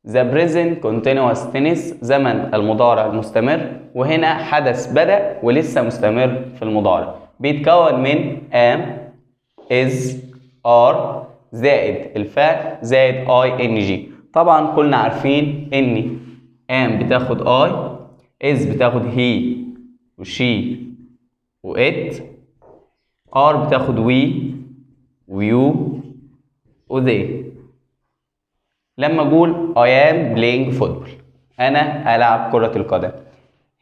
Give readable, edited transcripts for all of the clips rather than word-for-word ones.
The present continuous tense، زمن المضارع المستمر، وهنا حدث بدأ ولسه مستمر في المضارع، بيتكون من am، is، are زائد الفعل زائد ing. طبعا كلنا عارفين ان am بتاخد I، is بتاخد he و she و it، are بتاخد we و you و they. لما اقول I am playing football، انا العب كرة القدم.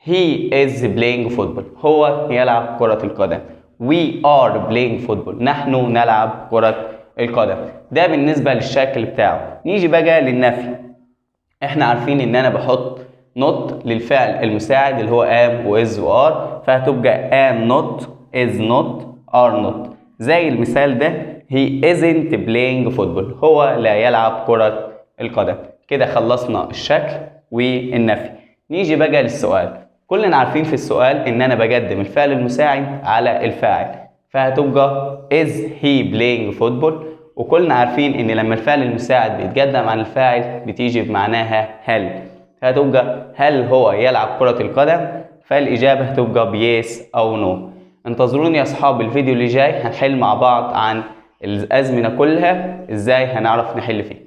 he is playing football، هو يلعب كرة القدم. we are playing football، نحن نلعب كرة القدم. ده بالنسبة للشكل بتاعه. نيجي بقى للنفي. احنا عارفين ان انا بحط not للفعل المساعد اللي هو am و is و are، فهتبقى am not، is not، are not، زي المثال ده: he isn't playing football، هو لا يلعب كرة القدم. كده خلصنا الشكل والنفي. نيجي بقى للسؤال. كلنا عارفين في السؤال ان انا بقدم الفعل المساعد على الفاعل، فهتبقى is he playing football؟ وكلنا عارفين ان لما الفعل المساعد بيتقدم عن الفاعل بتيجي بمعناها هل، هتبقى هل هو يلعب كرة القدم؟ فالإجابة هتبقى ب yes أو no. انتظروني يا أصحاب، الفيديو اللي جاي هنحل مع بعض عن الأزمنة كلها، إزاي هنعرف نحل فيه.